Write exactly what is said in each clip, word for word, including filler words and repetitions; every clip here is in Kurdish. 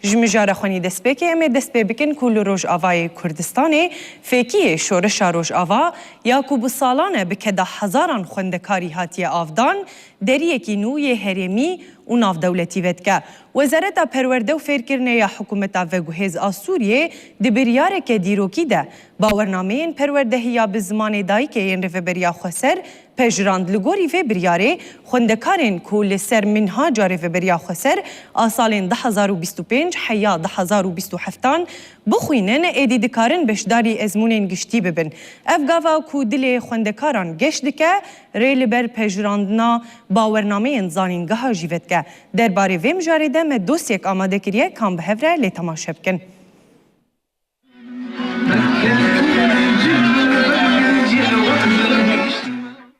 Ji mijara xwenî destpêkê em ê dest pê bikin ku li Rojavayê Kurdistanê fêkiyê Şoreşa Rojava ya ku bi salan e bi keda hezaran xwendekarî hatiye avdan, deriyekî nû yê herêmî û navdewletî vedike. Wezareta Perwerde û Fêrkirinê ya Hikûmeta Veguhêz a Sûriyê di biryareke dîrokî de bawernameyên perwerdehî ya bi zimanê dayikê yên Rêveberiya Xweser pejirand. Li gorî vê biryarê, xwendekarên ku li ser minhaca Rêveberiya Xweser a salên du hazar û bîst û pênc heya du hazar û bîst û heftan bixwînin, êdî dikarin beşdarî ezmûnên giştî bibin. Ev gava ku dilê xwendekaran geş dike, rê li ber pejirandina bawernameyên zanîngeha jî vedike. Derbarê vê mijarê de me dosyek amade kiriye, kan bi hev re lê temaşe bikin.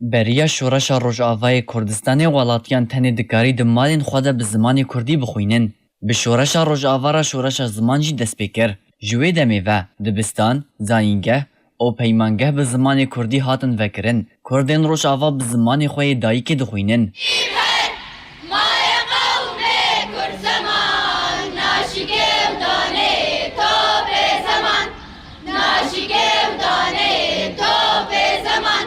Beriya Şoreşa Rojavayê Kurdistanê welatiyan tenê dikarî di malên xwe de bi zimanê kurdî bixwînin. Bi Şoreşa Rojava re şoreşa ziman jî dest pê kir. Ji wê demê ve dibistan, zanîngeh û peymangeh bi zimanê kurdî hatin vekirin. Kurdên Rojava bi zimanê xwe yê dayikê dixwînin. Î her maye qewmê kurd zeman, naşikê û danê topê zeman, naşikê û danê topê zeman.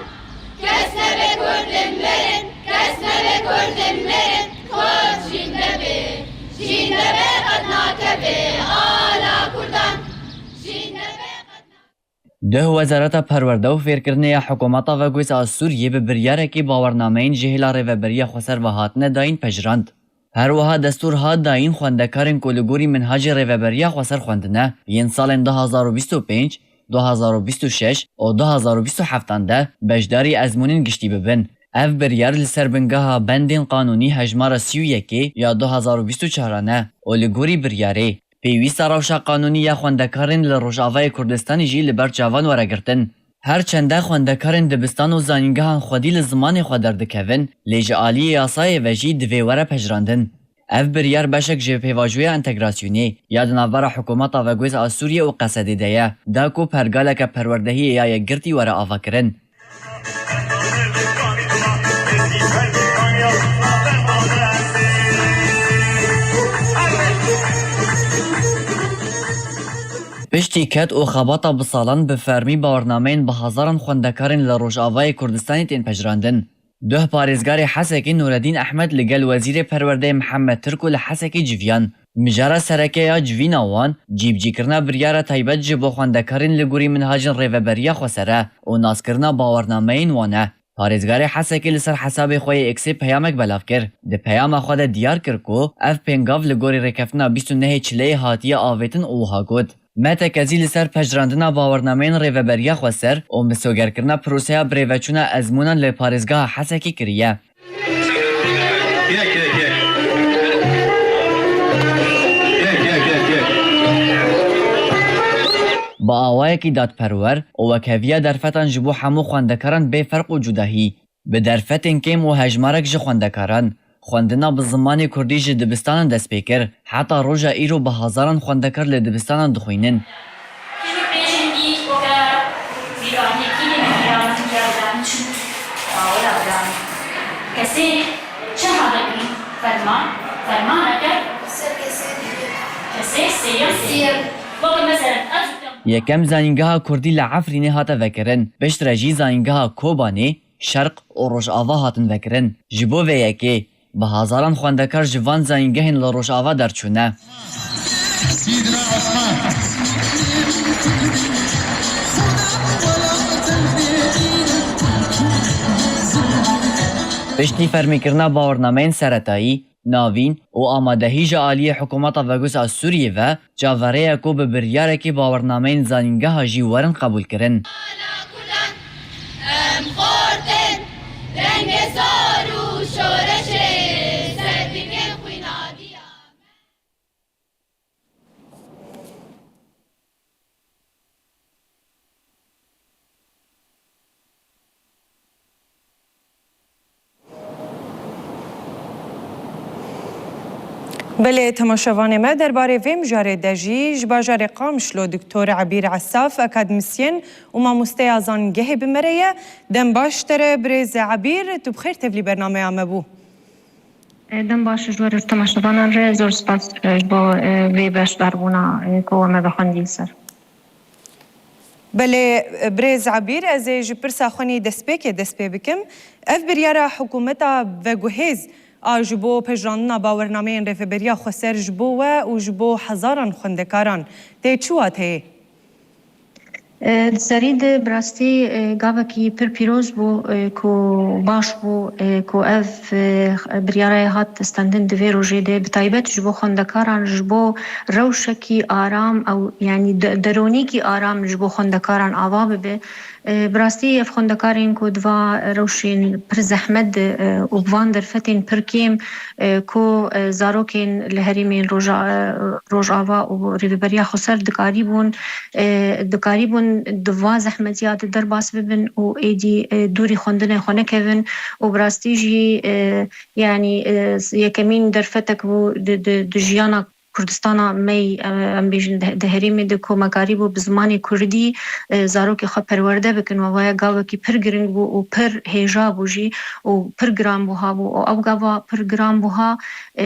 Kes nebe kurdin mirin, kes nebe kurdin mirin, kurd jînde be, jînde be qet nakeve ala kurdan, jînde be qet nakeve. Duh Wezareta Perwerde û Fêrkirinê ya Hikûmeta Veguhêz a Sûriyê bi biryarekî bawernameyên ji hêla Rêveberiya Xweser ve hatine dayîn pejirand. Her wiha destûr hat dayîn xwendekarên ku li gorî minhacê Rêveberiya Xweser xwendine, yên salên du hazar û bîst û pênc, du hazar û bîst û şeş û du hazar û bîst û heftan de beşdarî ezmûnên giştî bibin. Ev biryar li ser bingeha bendên qanûnî hejmara sî û yekê ya du hazar û bîst û çaran e û li gorî biryarê, pêwîst e rewşa qanûnî ya xwendekarên li Rojavayê Kurdistanê jî li ber çavan were girtin. Her çende xwendekarên dibistan û zanîngehan xwedî li zimanê xwe derdikevin, lê ji aliyê yasayê ve jî divê were pejirandin. Ev biryar beşek ji pêvajoya entegrasyonê ya di navbera Hikûmeta Veguhêz a Sûriyê û Qesedê de ye, da ku pergaleke perwerdehiyê ya yekgirtî were avakirin. Piştî ked û xebata bi salan bi fermî bawernameyên bi hezaran xwendekarên li Rojavayê Kurdistanê tên pejirandin. Duh parêzgarê Hesekê Nureddîn Ehmed li gel Wezîrê Perwerdeyê Mihemed Tirk û li Hesekê civiyan. Mijara sereke ya civîna wan, cîbicîkirina biryara taybet ji bo xwendekarên li gorî minhacên Rêveberiya Xweser e û naskirina bawernameyên wan e. Parêzgarê Hesekê li ser hesabê xwe yê X-ê peyamek belav kir. Di peyama xwe de diyar kir ku ev pêngav li gorî rêkeftina bîst û nehê Çileyê hatiye avêtin û wiha got, Me tekezî li ser pejirandina bawernameyên Rêveberiya Xweser û misogerkirina proseya birêveçûna ezmûnan li parêzgeha Hesekê kiriye. Yek, yek, yek. Yek, yek, yek, yek. Bi awayekî dadperwer û wekheviya derfetan ji bo hemû xwendekaran bê ferq û cudahî. Bi derfetên kêm û hejmarek ji xwendekaran, xwendina bi zimanê kurdî ji dibistanan dest pê kir. Heta roja îro bi hezaran xwendekar li dibistanan dixwînin. Kî bêjin î weke bîranî, kî bêjin bîranî, ya biranî çi? Awela biranî. Kesê çi hebe bî? Ferman, fermaneke. Ser kesê diye. Kesê sêyem. Sêyem. Weke mesela ez Yekem zanîngeha kurdî li Efrînê hate vekirin. Piştre jî zanîngeha Kobanê, Şerq û Rojava hatin vekirin. Ji bo vê yekê, bi hezaran xwendekar ji van zanîngehên li Rojava derçûne. Piştî fermîkirina bawernameyên seretayî, navîn û amadehî ji aliyê Hikûmeta Veguhêz a Sûriyê ve, çaverê ye ku bi biryarekî bawernameyên zanîngeha jî werin qebûlkirin. Ana Kurdan, em xortin, dengê zor û şoreşê ser dikên xwînaviya. Belê, temaşevanê me, derbarê vê mijarê de jî ji bajarê Qamişlo Doktor Ebîr Esaf, akademîsyen û mamosteya zanîngehê bi me re ye. Dem baş te re birêz Ebîr, tu bi xêr tevlî bernameya me bû. Dem baş ji we re, ji temaşevanan re zor spas, e, ji bo, e, vê beşdarbûna, e, ku we me vexwendî li ser. Belê, e, birêz Ebîr, ez ê ji pirsa xwe nî destpêkê dest pê bikim. Ev biryara hikûmeta veguhêz a ji bo pejirandina bawernameyên Rêveberiya Xweser ji bo we û ji bo hezaran xwendekaran tê çi wateyê? E, di serî de bi rastî, e, gavekî pir pîroz bû, e, ku baş bû, e, ku ev, e, biryara hate stendin di vê rojê de, bi taybet ji bo xwendekaran, ji bo rewşekî aram, ew, yanî de-, deronîkî aram ji bo xwendekaran ava bibe. E, bi rastî ev xwendekarên ku di va rewşên pir zehmet de, e, û bi van derfetên pir kêm, e, ku, e, zarokên li herêmên Roja-, e, Rojava û Rêveberiya Xweser dikarîbûn, e, dikarîbûn di va zehmetiya de derbas bibin û êdî, e, dûrî xwendinê xwe nekevin û bi rastî jî, e, yanî, e, yekemîn derfetek bû di, di, di jiyana Kurdistana me yî, e, em bêjin di, di herêmê de ku me karîbû bi zimanê kurdî, e, zarokê xwe perwerde bikin û ev ya gavekî pir giring bû û pir hêja bû jî û pir giranbuha bû û ew gava pir giranbuha, e,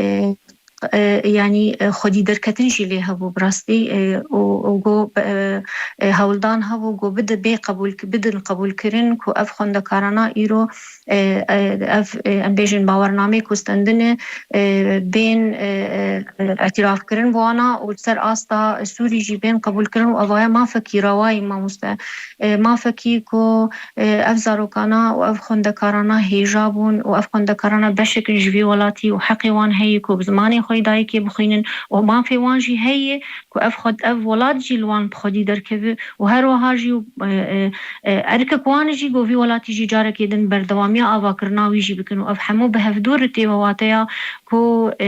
e, yanî, e, xwedî derketin jî lê hebû bi rastî, e, û, û got, e, e, hewldan hebû got bide bê qebûl, bidin qebûlkirin ku ev xwendekarana îro, e, e, ev, e, em bêjin bawernameyê ku stendine, e, bên, e, e, e, îtirafkirin bi wana û li ser asta Sûrî jî bên qebûlkirin û ev ya mafekî rewayî mamoste. E, mafekî ku, e, ev zarokana û ev xwendekarana hêja bûn û ev xwendekarana beşek in ji vî welatî û heqê wan heye ku bi zimanê xwe yê dayikê bixwînin û mafê wan jî heye ku ev xwe, ev welat jî li wan bi xwedî derkeve û her wiha jî, e, e, e, erkek wan jî ku vî welatî jî carekê din berdewamiya avakirina wî jî bikin û ev hemû bi hevdû re tê ve wateya ku, e,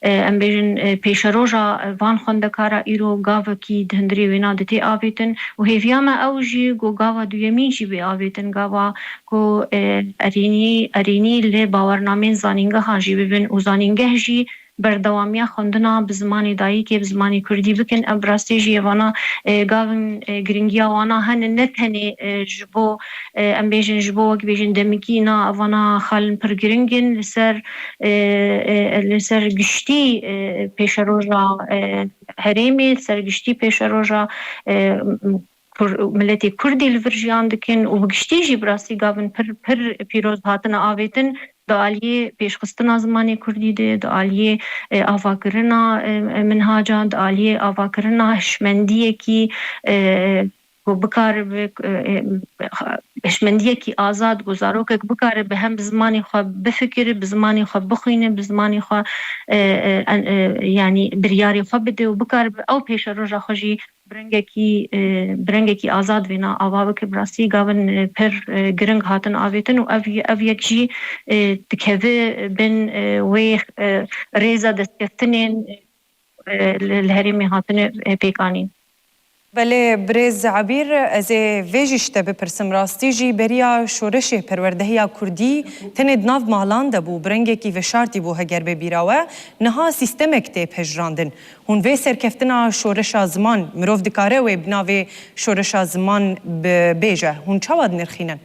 e, em bêjin, e, pêşeroja van xwendekara îro gavekî di hundirê wêna de tê avêtin û hêviya me ew jî ku gava duyemîn jî bê avêtin, gava ku, e, erênî, erênî li bawernameyên zanîngehan jî bibin û zanîngeh jî berdewamiya xwendina bi zimanê dayikê, bi zimanê kurdî bikin. Ev bi rastî jî evana, e, gavin, e, giringiya wana hene, ne tenê, e, ji bo, e, em bêjin, ji bo wek bêjin demikî na evana xalin pir giring in li ser, e, e, li ser giştî, e, pêşeroja, e, herêmê, li ser giştî pêşeroja, e, Kur-, miletê Kurdî li vir jiyan dikin û bi giştî jî bi rastî gavin pir, pir pîroz hatine avêtin di aliyê pêşxistina zimanê Kurdî de, di aliyê, e, avakirina, e, e, minhacan, di aliyê avakirina hişmendiyekî, e, ku bikaribe, e, e, hişmendiyekî azad, ku zarokek bikare bi hem bi zimanê xwe bifikire, bi zimanê xwe bixwîne, bi zimanê xwe, e, e, en-, e, yanî biryarê xwe bide û bikaribe ew pêşeroja xwe jî bi rengekî, e, bi rengekî azad vêna ava bike. Bi rastî gavin, e, pir, e, giring hatin avêtin û ev, ev yek jî, e, dikeve bin, e, wê, e, rêza destkeftinên, e, li, li herêmê hatine, e, pêkanîn. Belê, birêz Ebîr, ez ê vê jî ji te bipirsim. Rastî jî beriya şoreşê perwerdehiya kurdî tenê di nav malan de bû, bi rengekî veşartî bû heger be bîra we. Niha sîstemek tê pejirandin. Hûn vê serkeftina şoreşa ziman, mirov dikare wê bi navê şoreşa ziman bi-, bêje. Hûn çawa dinirxînin?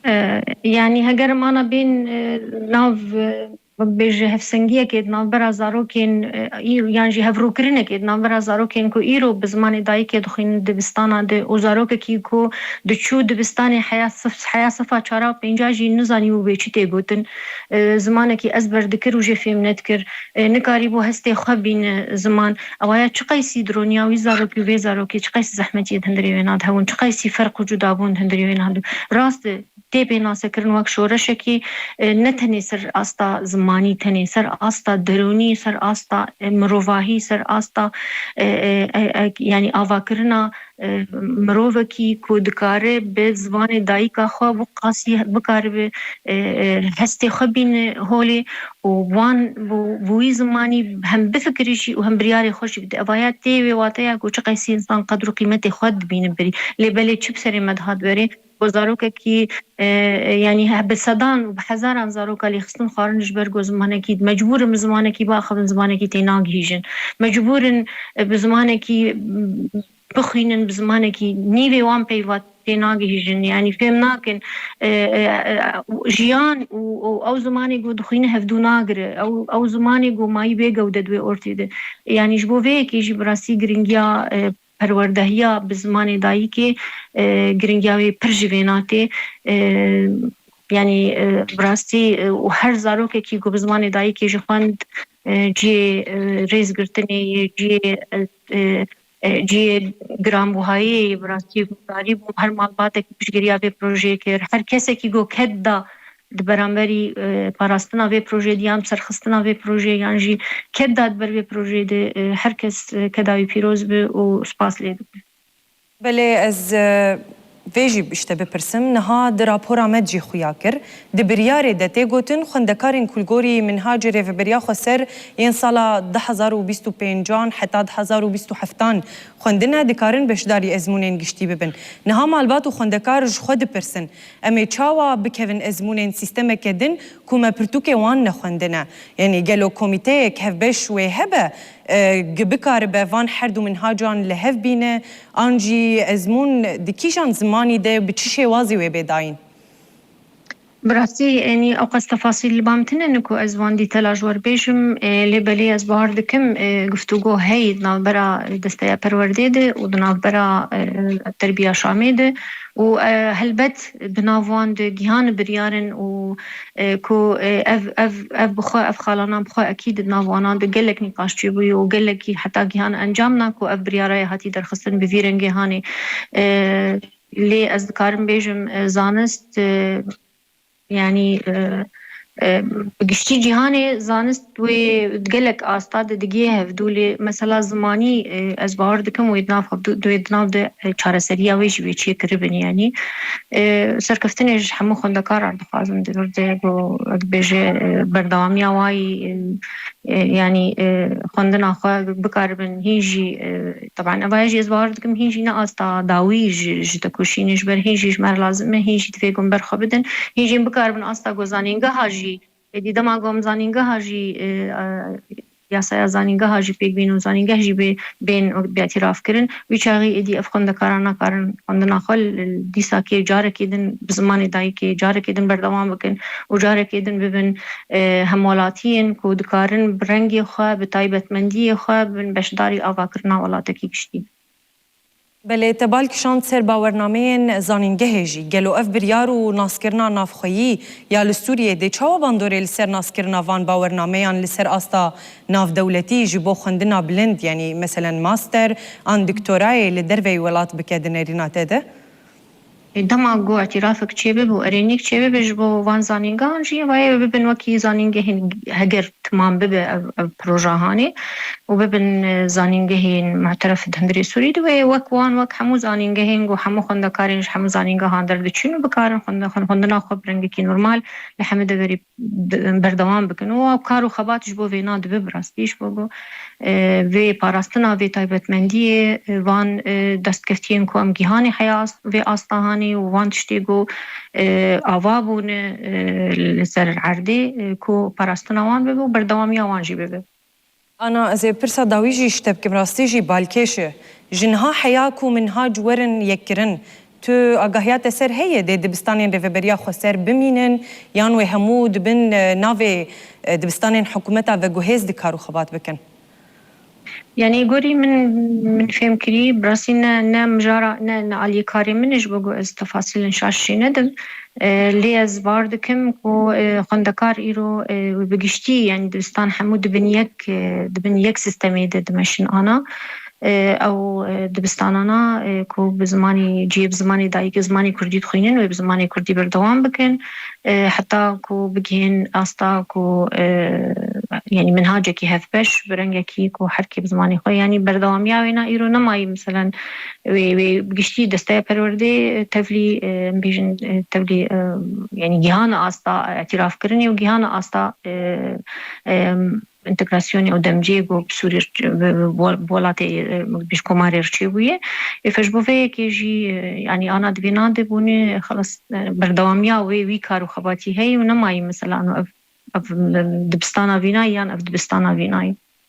E, yanî heger em ana bên, e, nav, e, bêje hevsengiyekê di navbera zarokên, e, î-, yan jî hevrûkirinekê di navbera zarokên ku îro bi zimanê dayikê dixwînin dibistana de û zarokekî ku diçû dibistanê heya sif-, heya sefa çara û pênca jî nizanî û bê çi tê gotin. E, zimanekî ezber dikir û jê fêm nedikir. E, nikarîbû hestê xwe bîne ziman. Ewaya çi qeysî dironiya wî zarokî û vê zarokê, çi qeysî zehmetiyê di hundirê wê na de hebûn, çi qeysî ferq û cudabûn di hundirê wê na de. Rast e, tê pênasekirin wek şoreşekî, e, ne tenê ser asta zimanî, tenê ser asta derûnî, ser asta, e, mirovahî, ser asta, e, e, e, e, yanî avakirina, e, mirovekî ku dikare bi zimanê dayika xwe bi qasî bikaribe, e, e, hestê xwe bîne holê û wan bi, bi wî zimanî hem bifikirî jî û hem biryarê xwe jî bide. Evaya tê wê wateya ku çi qeysî însan qedr û qîmetê xwe dibîne berî. Lê belê çi bi serê me dihat berê? Bo zarokekî, e, e, yanî he-, bi sedan û bi hezaran zaroka lêxistin xwarin ji ber ku zimanekî, mecbûr in bi zimanekî biaxivin, zimanekî tênagihîjin. Mecbûr in, e, bi zimanekî, m, bixwînin, bi zimanekî nîvê wan peyva nagihîjin, yanî fêm nakin. E, e, e, jiyan û, û ew zimanê ku dixwîne hevdû nagire. Ew, ew zimanê ku mayî bê gewde di wê ortê de. Yanî ji bo vê yekê jî bi rastî giringiya, e, perwerdehiya bi zimanê dayikê, e, giringiya wê pir ji vê natê. E, yanî, e, bi rastî, e, û her zarokekî ku bi zimanê dayikê jî xwend, e, cihê, e, rêzgirtinê ye, cihê, e, e, e, cihê giranbûhayê ye, bi rastî guhdarî bû, her malbatekî piştgiriya vê projeyê kir, her kesekî ku ked da di beramberî, e, parastina vê projeyê de yan serxistina vê projeyê yan jî ked da di ber vê projeyê de, e, her kes, e, keda wî pîroz be û spas lê dikim. Belê, ez, e, vê jî ji te bipirsim. Niha di rapora me de jî xuya kir. Di biryarê de tê gotin, xwendekarên ku li gorî minhacê rêveberiya xweser yên sala du hezar û bîst û pêncan heta du hezar û bîst û heftan xwendine, dikarin beşdarî ezmûnên giştî bibin. Niha malbat û xwendekar ji xwe dipirsin, em ê çawa bikevin ezmûnên sîstemeke din ku me pirtûkê wan nexwendine? Yanî gelo komîteyek hevbeş wê hebe, e, gi bikaribe van her du minhacan li hev bîne, an jî ezmûn di kîjan zimanî de bi çi şêwazî wê bê dayîn? Bi rastî, yanî ew qas tefasîl li ba min tune ne ku ez wan dîtela ji we re bêjim, e, lê belê ez bawer dikim, e, guftûgo heye di navbera Desteya Perwerdê de û di navbera, e, Terbiya Şamê de û, e, helbet di nav wan de gihane biryar in û, e, ku, e, ev, ev, ev bi xwe, ev xalana bi xwe ekîd di nav wana de gelek nîqaş çêbûye û gelekî heta gihane encamna ku ev biryara ye hatî derxistin bi vî rengê hanê. E, lê ez dikarim bêjim, e, zanist, e, yanî, e, e, bi giştî cîhanê zanist wê di gelek asta de digihê hevdû, lê mesela zimanî, e, ez bawer dikim wê di nav hevdû, wê di nav de, e, çareseriya wê jî wê çêkiribin, yanî. E, serkeftinê ji hemû xwendekaran dixwazim di vir de ku, wek dibêje, e, berdewamiya wayî, e, e, yanî, e, xwendina xwe bikaribin hîn jî, e, teban, eva jî ez bawer dikim hîn jî ne asta dawî ji, ji tekoşînê ji ber hîn jî ji me re lazim e, hîn jî divê ku em ber xwe bidin, hîn jî em bikaribin asta ku zanîngeha jî, êdî dema ku em zanîngeha jî, e, e, yasaya zanîngeha jî pêk bîn û zanîngeh jî bê, bên wek bê îtîraf kirin, wî çaxî êdî ev xwendekaran nakarin xwendina xwe li, li dîsakê carekê din bi zimanê dayikê carekê din berdewam bikin û carekê din bibin, e, hemwelatiyên ku dikarin bi rengê xwe, bi taybetmendiyê xwe bin beşdarî avakirina welatekî giştî. Belê, te bal kişand ser bawernameyên zanîngehê jî. Gelo ev biryar û naskirina navxweyî ya li Sûriyê dê çawa bandorê li ser naskirina van bawernameyan li ser asta navdewletî ji bo xwendina bilind, yanî meselen master an doktorayê li derveyî welat bike di nerîna te de? Ê, dema ku îtîrafek çêbibe û erênîk çêbibe ji bo van zanîngehan jî, vayê bibin wekî zanîngehên heger timam bibe ev, ev proja hanê û bibin, e, zanîngehên mu'teref di hundirê Sûrî de wê wek wan, wek hemû zanîngehên ku hemû xwendekarên ji hemû zanîngehan derdiçin û bikarin xwende-, xwend-, xwendina xwe bi rengekî normal li hemû deverî d-, berdewam bikin û ew kar û xebat ji bo vêna dibe bi rastî ji bo ku, e, vê parastina vê taybetmendiyê, e, van, e, destkeftiyên ku em gihanê heya ast-, vê asta hanê û van tiştê ku, e, ava bûne, e, li ser erdê, e, ku parastina wan bibe û berdewamiya wan jî bibe. Ana, ez ê pirsa dawî jî ji te bikim, rastî jî balkêş e. Ji niha heya ku minhac werin yekkirin, tu agahiya te ser heye dê dibistanên Rêveberiya Xweser bimînin, yan wê hemû dibin, e, navê, e, dibistanên hikûmeta veguhêz di kar û xebat bikin? Yanî gorî min, min fêm kirî, bi rastî ne, ne mijara, ne, ne aliyê karê min e, ji bo ku ez tefasîlên şaş jê nedim. E, lê ez bawer dikim ku, e, xwendekar îro, e, bi giştî, yanî dibistan hemû dibin yek, e, dibin yek sîstemê de dimeşin ana. E, ew, e, dibistanana, e, ku bi zimanê, cihê bi zimanê dayikê, zimanê kurdî dixwînin, wê bi zimanê kurdî berdewam bikin. E, heta ku bigihên asta ku, e, yanî minhacekî hevbeş, bi rengekî ku her kê bi zimanê xwe, yanî berdewamiya wêna îro nemayî, meselen, wê, wê bi giştî desteya perwerdê, e, tevlî, e, em bêjin, e, tevlî, e, yanî gihana asta îtîrafkirinê û gihana asta, e, e, întegrasyonê û demciyê ku bi Sûrî re, bi, bi, bi welatê, e, bi komarê re çêbûye. Ê, fe ji bo vê yekê jî, e, yanî ana di vê nade bûne, xelas, e, berdewamiya wê, wî kar û xebatî heye û nemayî, mesela, ev, ev dibistana vînayî yan ev dibistana vînayî.